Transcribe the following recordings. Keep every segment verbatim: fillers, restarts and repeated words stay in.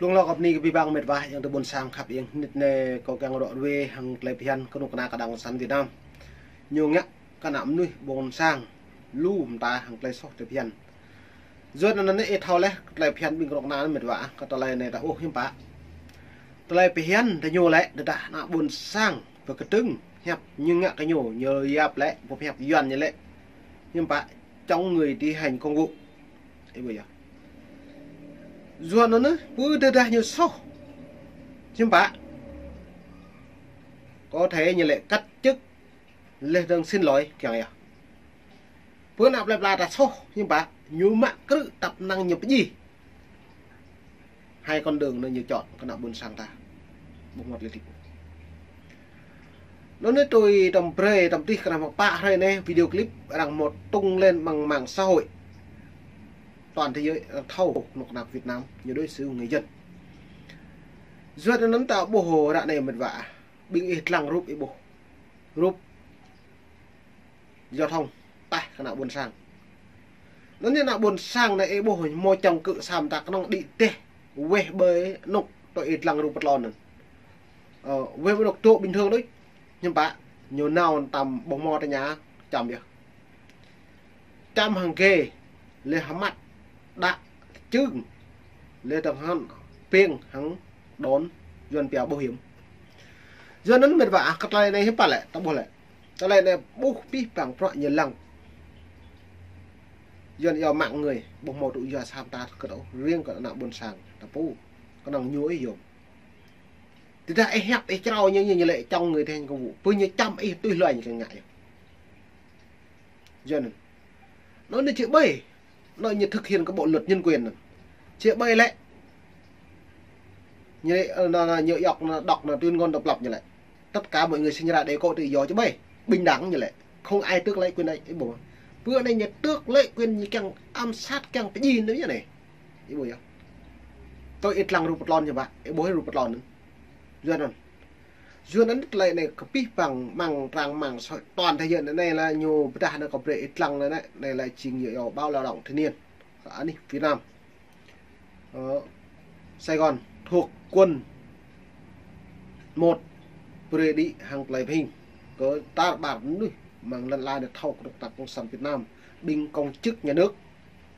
Rung lŏ kơ bơni kơ abih bang met wa, ayŏng adơi ƀôn sang khăp, ayŏng adơi, anai kâo kiăng ră ruai hăng tơlơi phiăn kơnuk kơna kơđang săn Việt Nam. Ñu ngă kơ ană mơnuih ƀôn sang lu mơta hăng tơlơi soh tơlơi phiăn. Yua anŭn anai ih thâo laih, tơlơi phiăn ƀing kơnuk kơna met wa, kơ tơlơi anai ta ƀuh hiư̆m pă. Tơlơi phiăn ta ñu lĕ, tơdah ană ƀôn sang pơkơdơ̆ng hiăp ñu ngă kơ ñu, ñu yap lĕ, pơhiăp Yuan ñu lĕ, hiư̆m pă, chống người thi hành công vụ. Ih ƀuh yơh. Yua anŭn anai, pơ tơdah ñu soh, hiư̆m pă, có thể ñu lĕ cách chức, laih dơ̆ng xin lỗi, kiăng yơh. Pơ ană plơi pla ta soh, hiư̆m pă, ñu mă krư̆ tăp năng ñu pơjing. Hai con đường anai ñu chọn kơ ană ƀôn sang ta. Ƀu hmâo tơlơi djơ̆. Anŭn anai tui tơm brơi tơm tih kơ anăm pă hrơi anai video clip arăng hmâo tung lên mạng, mạng xã hội. Toàn thế giới arăng thâo kơnuk kơna Việt Nam ñu đối xử người dân. Yua anŭn ta ƀuh ră anai met wa. Ƀing ih lăng rup ih ƀuh. Rup giao thông, tah kơ ană ƀôn sang. Anŭn anai ană ƀôn sang anai ih ƀuh hmâo čŏng kơ sa mơta kơnơ̆ng đĭ teh, weh ƀơi anŭk tui ih lăng rup pơtlon anŭn. Ơ, weh ƀơi anŭk tŏ bình thường đôč. Hiư̆m pă, ñu nao tăm ƀuh hmâo tơña, čăm yơh. Čăm hăng ghê, laih hơmăt, đă, čưng, laih dơ̆ng hăng peng hăng đon, Yuan pia bảo hiểm. Yua anŭn met wa, kơ tơlơi anai hiư̆m pă lĕ, ta ƀuh lĕ. Tơlơi anai ƀuh abih bang prăk ñu lăng. Yuan yua mạng người, ƀu hmâo tŭ yua sa mơta kơ tơ̆, riêng kơ ană ƀôn sang, ta pô, kơnơ̆ng ñu ih yôm. Tơdah ih hiăp ih črâo ñu, ñu, ñu lĕ chống người thi hành công vụ. Pơ ñu čăm ih tui hluai ñu kiăng ngă yơh. Yua anŭn. Anŭn anai či ƀai. Anŭn ñu thực hiện kơ bộ luật nhân quyền anŭn. Či ƀai lĕ. Ñu lĕ, ơ, anŭn, anŭn, ñu yŏk, anŭn đŏk, anŭn tuyên ngôn độc lập ñu lĕ. Tất cả mọi người sinh ra để có tự do, či ƀai. Bình đẳng ñu lĕ. Không ai tước lấy quyền đấy, ih ƀuh. Pơ anai ñu tước lấy quyền, ñu kiăng ám sát, kiăng pơjing anŭn yơh anai. Ih ƀuh yơh. Tui ih lăng rup pơtlon yơh ƀă. Ih ƀuh rup pơtlon anŭn. Yua anŭn. Yua anŭn tơlơi anai kơ abih bang mơ̆ng trang mạng xã hội toàn thế giới anai, anai lĕ ñu pơdah anai kơ brơi ih lăng anai, anai lĕ jing yua báo lao động thanh niên. Kơ anih Việt Nam. Ơ, Sài Gòn thuộc quận một, brơi đĭ hăng tơlơi pơhing. Kơ tar ƀar mơnuih mơ̆ng lŏn ala anai thâo kơnuk kơna cộng sản Việt Nam, ƀing công chức nhà nước,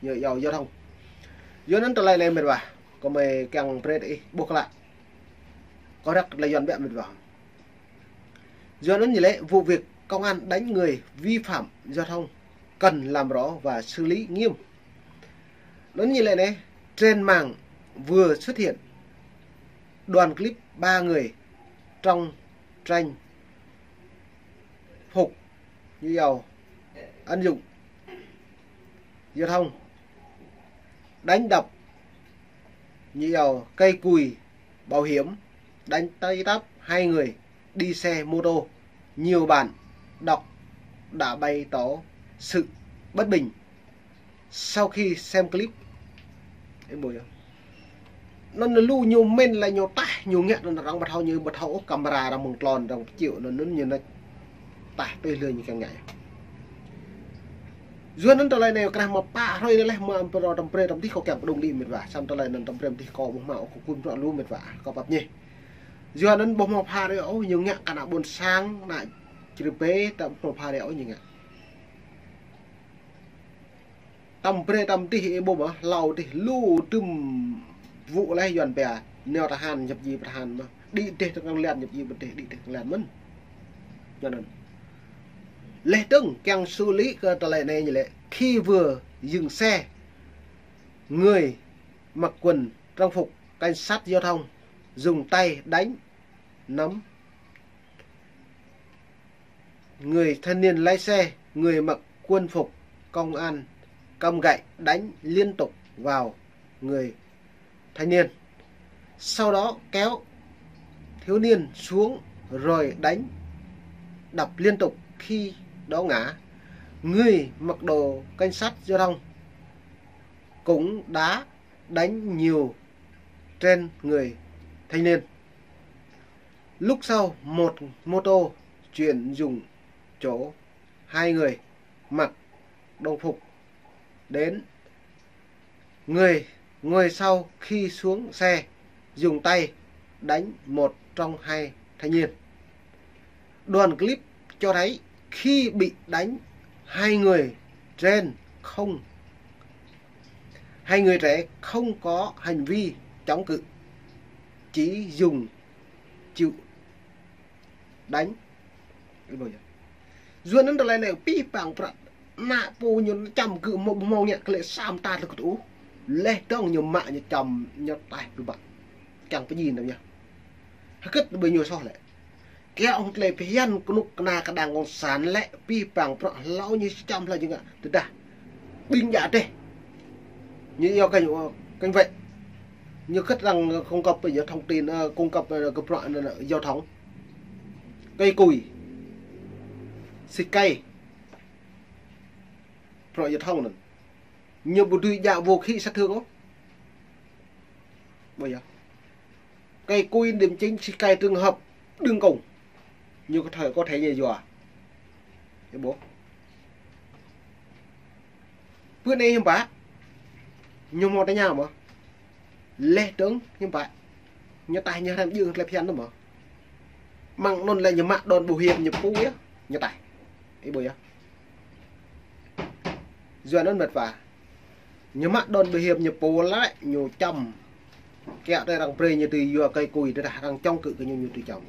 ñu yua giao thông. Yua anŭn tơlơi anai met wa, kơ mơi kiăng brơi ih ƀuh klă. Kơ răk tơlơi Yuan biă met wa. Yua anŭn ñu lĕ vụ việc công an đánh người vi phạm giao thông cần làm rõ và xử lý nghiêm. Anŭn ñu lĕ anai, trên mạng vừa xuất hiện đoạn clip ba người trong trang phục như yau ăn dụng giao thông, đánh đập như yau cây cùi, bảo hiểm, đánh tới tấp hai người đi xe mô tô. Nhiều bạn đọc đã bày tỏ sự bất bình. Sau khi xem clip, ih ƀuh yơh. Anŭn lu ñu mĭn lĕ ñu tah, ñu ngă anŭn arăng ƀu thâo, ñu ƀu thâo ôh camera arăng mơ̆ng tlôn, arăng pơčĭ anŭn, anŭn ñu anai tah tui hluai ñu kiăng ngă. Yua anŭn tơlơi anai kơ anăm pă hrơi anai laih mơ̆ amprô tơm brơi tơm tih kâo kiăng pơdŏng đĭ met wa. Samơ̆ tơlơi anŭn tơm brơi tơm tih kâo ƀu hmâo ôh, kâo kư̆m prăk lu met wa. Kâo pap ñe. Yua anŭn ƀu hmâo pha rơi ôh, ñu ngă kơ ană ƀôn sang, ană čri pê, ta ƀu hmâo pha rơi ôh ñu ngă. Tơm brơi tơm tih ih ƀuh mơ̆, hlâo tih lu tơm vụ laih Yuan pia, nao tơhan ñăp ji pơtơhan mơ̆n. Đĭ teh tơkăng lian ñăp ji pơteh, đĭ teh tơkăng lian mơ̆n. Yua anŭn. Laih dơ̆ng kiăng xử lý kơ tơlơi anai ñu lĕ, khi vừa dừng xe, người mặc quần trang phục cảnh sát giao thông dùng tay đánh nắm người thanh niên lái xe, người mặc quân phục công an, cầm gậy đánh liên tục vào người thanh niên. Sau đó kéo thiếu niên xuống rồi đánh đập liên tục khi đó ngã. Người mặc đồ cảnh sát giao thông cũng đã đánh nhiều trên người thanh niên. Lúc sau, một mô tô chuyển dụng chỗ hai người mặc đồng phục đến. Người ngồi sau khi xuống xe dùng tay đánh một trong hai thanh niên. Đoạn clip cho thấy khi bị đánh, hai người trên không, hai người trẻ không có hành vi chống cự, chỉ dùng chịu đánh. Yua anŭn tơlơi anai pih pang prăk ană pô ñu čăm kơ mơ̆ ƀu hmâo ngă kơ lĕ sa mơta tơlơi kơ tŭ. Laih dơ̆ng ñu mă ñu čăm ñu taih pơbă. Kiăng pơjing anŭn yơh. Hơget ƀing ñu soh lĕ. Kiăng hăng tơlơi phiăn kơnuk kơna kơ đảng cộng sản lĕ pih pang prăk hlâo ñu čăm hlâo ñu ngă. Tơdah ƀing djă tĕh. Ñu yua kơ ñu, kơ wĕ. Ñu kơt arăng cung cấp kơ ñu thông tin, ơ, cung cấp, ơ, kơ prăk, ơ, giao thông. Cây cối, xịt cây, prăk giao thông anŭn. Ñu ƀu dưi djă vũ khí sát thương ôh. Ƀu yơh. Cây cối điểm chính, xịt cây trường hợp đường cùng. Ñu có thể, có thể ñu yua. Yơh ƀuh. Bơ anai hiư̆m pă. Ñu hmâo tơña mơ̆. Laih dơ̆ng hiư̆m pă. Ñu taih ñu hrăm jơ̆ng tơlơi phiăn anŭn mơ̆. Mơ̆ng anŭn lĕ ñu mă đòn bảo hiểm ñu pô yơh, ñu taih. Ih ƀuh yơh. Yua anŭn mĕt wa. Ñu mă đòn bảo hiểm ñu pô lĕ ñu čăm. Kiăng tơlơi arăng brơi ñu tui yua cây cối tơdah arăng chống cự kơ ñu ñu tui čăm.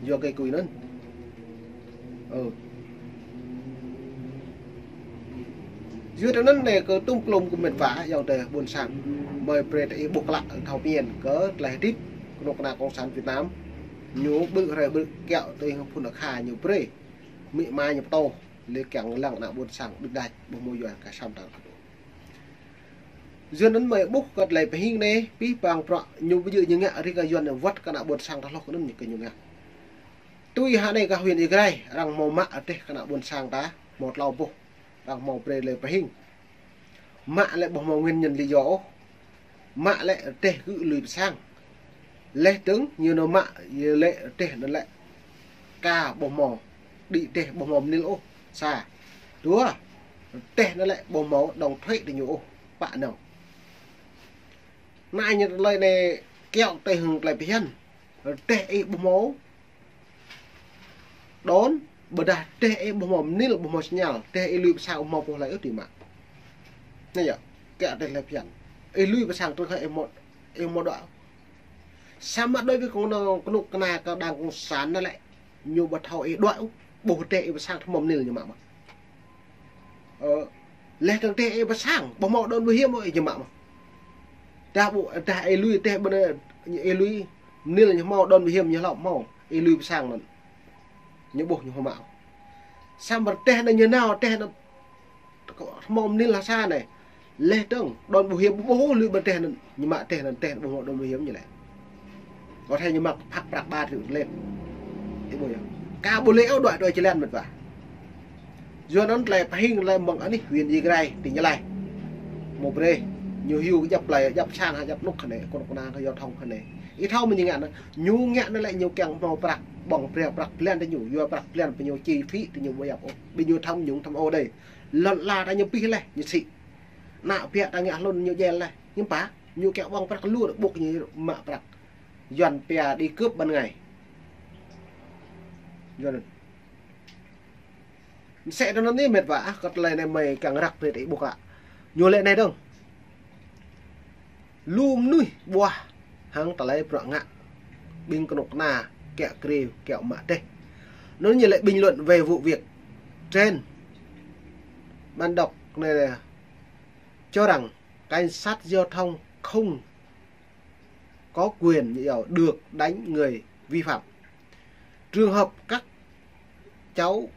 Yua cây cối anŭn. Ơ. Yua tui anŭn anai kơ tŭm klôm kơ mĕt wa ayŏng adơi ƀôn sang. Mơi brơi tơ ih ƀuh klă thâo pơmĭn kơ tơlơi hơdip kơnuk kơna cộng sản Việt Nam. Ñu ƀrư̆ hrơi ƀrư̆ kiăng tui hăng phun akha ñu brơi. Mĭ ma ñu pơtô. Lĕ kiăng lăng ană ƀôn sang ƀing đač ƀu hmâo yua kơ sa mơta tơlơi kơ tŭ. Yua anŭn mơi ƀuh kơ tơlơi pơhing anai, pih pang prăk ñu ƀu djơ̆ ñu ngă rĭ kơ Yuan wơ̆t kơ ană ƀôn sang ta hloh kơ anŭn ñu kơ ñu ngă. Tui hă anai kơ huyện Ia Grai, arăng hmâo mă rơdêh kơ ană ƀôn sang ta, hmâo tlâo boh, arăng hmâo brơi tơlơi pơhing. Mă lĕ ƀu hmâo nguyên nhân lý do ôh. Mă lĕ rơdêh gơ̆ lui pơ sang. Laih dơ̆ng ñu nao mă, yua lĕ rơdêh anŭn lĕ. Ka ƀu hmâo, đĭ rơdêh ƀu hmâo mơnil ôh. Sa. Dua, rơdêh anŭn lĕ ƀu hmâo đóng thuế tơ ñu ôh. Pă nao. Anai ñu tơlơi anai kiăng tui hăng tơlơi phiăn. Rơdêh ih ƀu hmâo đón, ƀôdah rơdêh ih ƀu hmâo mơnil, ƀu hmâo signal, rơdêh ih lui pơ sang ƀu hmâo pô hlơi ôh tui mă. Anai yơh, kiăng tui tơlơi phiăn. Ih lui pơ sang truh kơ ih hmâo, ih hmâo đuaĭ. Samơ̆ đối với kơnuk kơna kơ đảng cộng sản anŭn lĕ, ñu ƀu thâo ih đuaĭ ôh, ƀuh rơdêh ih pơ sang tơ hmâo mơnil ñu mă mơ̆n. Ơ, laih dơ̆ng rơdêh ih pơ sang, ƀu hmâo đón bảo hiểm ôh, ih ñu mă mơ̆n. Tơdah ƀu, tơdah ih lui rơdêh ƀu anai, ih lui mơnil ñu hmâo đón bảo hiểm ñu hlâo hmâo, ih lui pơ sang anŭn. Ñu ƀuh ñu hmâo mă. Samơ̆ rơdêh anai ñu nao, rơdêh anai hmâo mơnil ha sa anai. Laih dơ̆ng, đón bảo hiểm ƀu ƀuh lui ƀơi rơdêh anŭn, ñu mă rơdêh anŭn, rơdêh ƀu hmâo đón bảo hiểm ñu lĕ. Có thể ñu mă phạt prăk ba triệu lên. Ih ƀuh yơh. Ka ƀu lĕ ôh đuaĭ đuaĭ jơlan mĕt wa. Yua anŭn tơlơi pơhing tơlơi mơ̆ng anih huyện Ia Grai, tỉnh Gia Lai. Hmâo brơi, ñu hyu kơ djăp plơi, djăp sang, djăp nuk hơnai, kơnuk kơna kơ giao thông hơnai. Ih thâo mơ̆ ñu ngă anŭn, ñu ngă anŭn lĕ ñu kiăng hmâo prăk, ƀơ̆ng brơi prăk blan tơ ñu, yua prăk blan pơ ñu chi phí tơ ñu ƀu yap ôh. Ƀing ñu tham nhũng tham ô đơi. Lŏn ala ta ñu pih laih, ñu sĭ. Ană ƀiă ta ngă hlŭn ñu jel laih. Hiư̆m pă, ñu kiăng ƀơ̆ng prăk lu ƀuh ñu mă prăk. Yuan pia đi cướp ban ngày. Yuan. Mơsĕ tơ anŭn anai mĕt wa, ah, kơ tơlơi anai mơi kiăng răk brơi tơ ih ƀuh kơ. Ñu lĕ anai dơ̆ng. Lu mơnuih ƀuah hăng tơlơi prăk ngă. Ƀing kơnuk kơna kiăng kriu, kiăng mă rơdêh. Anŭn ñu lĕ bình luận về vụ việc trên. Bạn đọc này là cho rằng cảnh sát giao thông không có quyền, được đánh người vi phạm. Trường hợp các cháu,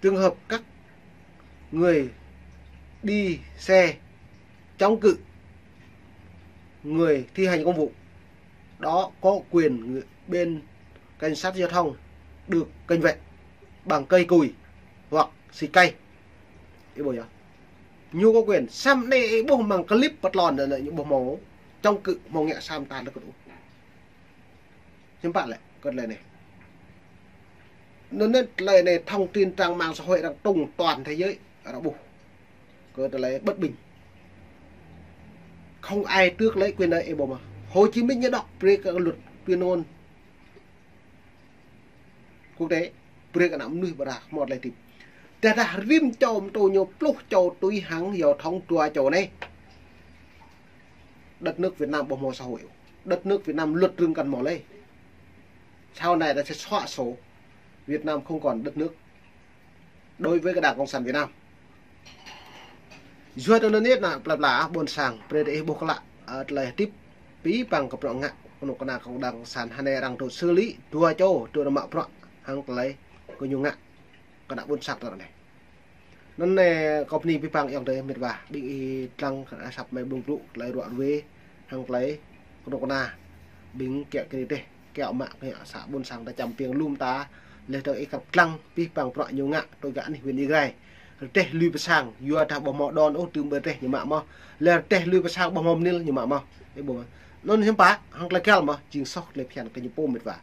trường hợp các người đi xe chống cự người thi hành công vụ, đó có quyền người, bên cảnh sát giao thông được cảnh vệ bằng cây cùi hoặc xịt cây. Ih ƀuh yơh. Ñu có quyền. Samơ̆ anai ih ƀuh mơ̆ng clip pơtlon anŭn ñu ƀu hmâo chống cự, hmâo ngă sa mơta tơlơi kơ tŭ. Hiư̆m pă lĕ, kơ tơlơi anai. Anŭn anai tơlơi anai thông tin trang mạng xã hội arăng tung toàn thế giới, arăng ƀuh. Kơ tơlơi bất bình. Không ai tước lấy quyền đấy, ih ƀuh mơ̆. Hồ Chí Minh ñu đŏk brơi kơ luật tuyên ngôn quốc tế, brơi kơ ană mơnuih ƀơi rah hmâo tơlơi hơdip. Tơdah rĭm čô pơtô ñu pluh čô tui hăng giao thông dua čô anai, đất nước Việt Nam ƀu hmâo xã hội. Đất nước Việt Nam luật rừng kăn hmâo lĕ. Sau này ta sẽ xóa sổ. Việt Nam không còn đất nước đối với cái Đảng Cộng sản Việt Nam. Yua anŭn anai ană plơi pla ƀôn sang, brơi ih ƀuh klă, ơ, tơlơi hơdip abih bang kơ bruă ngă kơnuk kơna kơ Đảng Cộng sản. Hơnai arăng dŏ xử lý dua čô, dŏ mă bruă hăng tơlơi kơ ñu ngă kơ ană ƀôn sang tơ anai. Anŭn anai kâo bơni abih bang ayŏng adơi mĕt wa, ƀing ih lăng kơ asăp mơi ƀlung blŭ tơlơi ruă ruê hăng tơlơi kơnuk kơna ƀing kiaŏ kơ rơdêh, kiaŏ mă kơ ñu sa ƀôn sang ta čăm piêng lŏm ta. Leh dơ̆ng ih kăp lăng abih bang bruă ñu ngă tui gah anih huyện Ia Grai. Rơdêh lui pơ sang, yua dah ƀu hmâo đon ôh, tơm ƀơi rơdêh ñu mă mơ̆. Leh rơdêh lui pơ sang ƀu hmâo mơnil ñu mă mơ̆. Ih ƀuh mơ̆. Anŭn hiư̆m pă, hăng tơlơi găl mơ̆, jing soh tơlơi phiăn kơ ñu pô mĕt wa.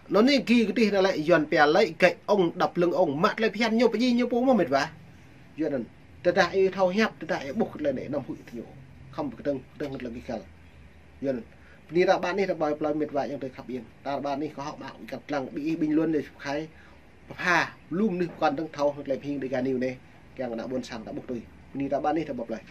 Anŭn anai gih kơdih anai lĕ Yuan pia lĕ gạch ông đập lưng ông, mă tơlơi phiăn ñu pơjing ñu pô mơ̆ mĕt wa. Yua anŭn, tơdah ih thâo hiăp, tơdah ih ƀuh kơ tơlơi anai, anăm huĭ tơ ñu. Khŏm kơdơ̆ng, kơdơ̆ng kơ tơlơi gih găl. Yua anŭn, bơni ră ƀă anih ta ƀơi plơi mĕt wa ayŏng adơi khăp yên. Ră ƀă anih kâo hơ̆k mơak ih kăp lăng, ƀing ih bình luận lĕ subscribe, pơpha, lŏm anih pơkŏn dơ̆ng thâo hăng tơlơi pơhing Dega News anai, kiăng ană ƀôn sang ta ƀuh tui. Bơni ră ƀă anih ta ƀơi plơi.